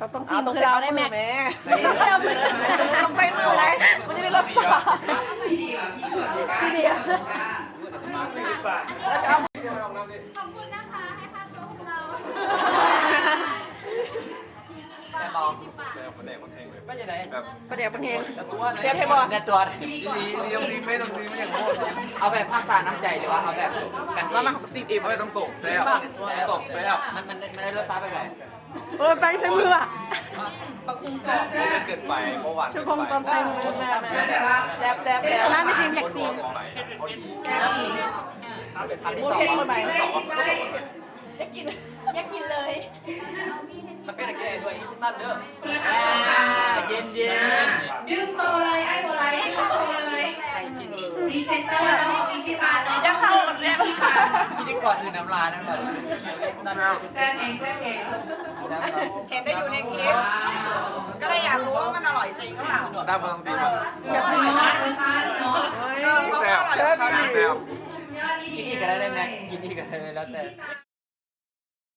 ຕ້ອງ ຕ້ອງຊີມ ເອົາ ຕ້ອງຊີມ ຄືເອົາ ເອົາ ໃນມືແມ່ ຕ້ອງໃຊ້ມືໄດ໋ ມັນຈະໄດ້ລົດຊາດ ຊີເດຍ ຂອບຄຸນນະຄະ ໃຫ້ຄ່າຕົວພວກເຮົາ ແຊບບໍ່? ເປັນຈັ່ງໃດ? ປາແດກບັກແຮງ ແຊບແທ້ບໍ່? ແນ່ຕົວະ ອີ່ຫຼີ ອີ່ຫຼີ ຕ້ອງຊີມເລີຍ ຕ້ອງຊີມເລີຍ ເອົາແບບຮັກສານ້ຳໃຈ ຫຼືວ່າເອົາແບບກັນເອງ? ມາ ມາ ຊິມເອງ ເອົາແບບຕົງໆ ແຊບ ຕົງໆ ແຊບ ມັນ ມັນ ມັນໄດ້ລົດຊາດແບບໃດ? ໂອ້ຍ ແປ້ງໃສ່ມືອະ ບໍ່ເຜັດເກີນໄປ ບໍ່ຫວານເກີນໄປ ທຸກຄົນຕອນໃສ່ມື ແມ່ ແມ່ ແຊບ ແຊບ ແຊບ ແຊບ ນ້ຳໄປຊີມ ຢາກຊີມ ແຊບອີ່ຫຼີ ເປັນຄຳທີສອງ ຢາກກິນ ຢາກກິນເລີຍ ຄາເຟນາເກະດ້ວຍອີສຕັນເດີ ເຢັນໆ ດື່ມໂຊເລີຍ ອ້າຍບໍ່ໄດ້ ດື່ມໂຊເລີຍ ພຣີເຊັນເຕີເນາະ ອີສຕັນເນາະ ຢ່າເຂົ້າກັບແມ່ ພິທີກອນຄືນ້ຳລາຍນັ້ນບໍ່ ອີສຕັນ ແຊບແຮງ ແຊບແຮງ ແຊບເນາະ ເຫັນແຕ່ຢູ່ໃນຄລິບ ກໍເລີຍຢາກຮູ້ວ່າມັນອະຮ່ອຍຈິງຫຼືເປົ່າ ໄດ້ບໍ່ ຕ້ອງຊີມ ເອີ ແຊບ ເອີ ແຊບ ແຊບ ກິນອີກກໍໄດ້ ໄດ້ແມັກ ກິນອີກກໍໄດ້ ແລ້ວແຕ່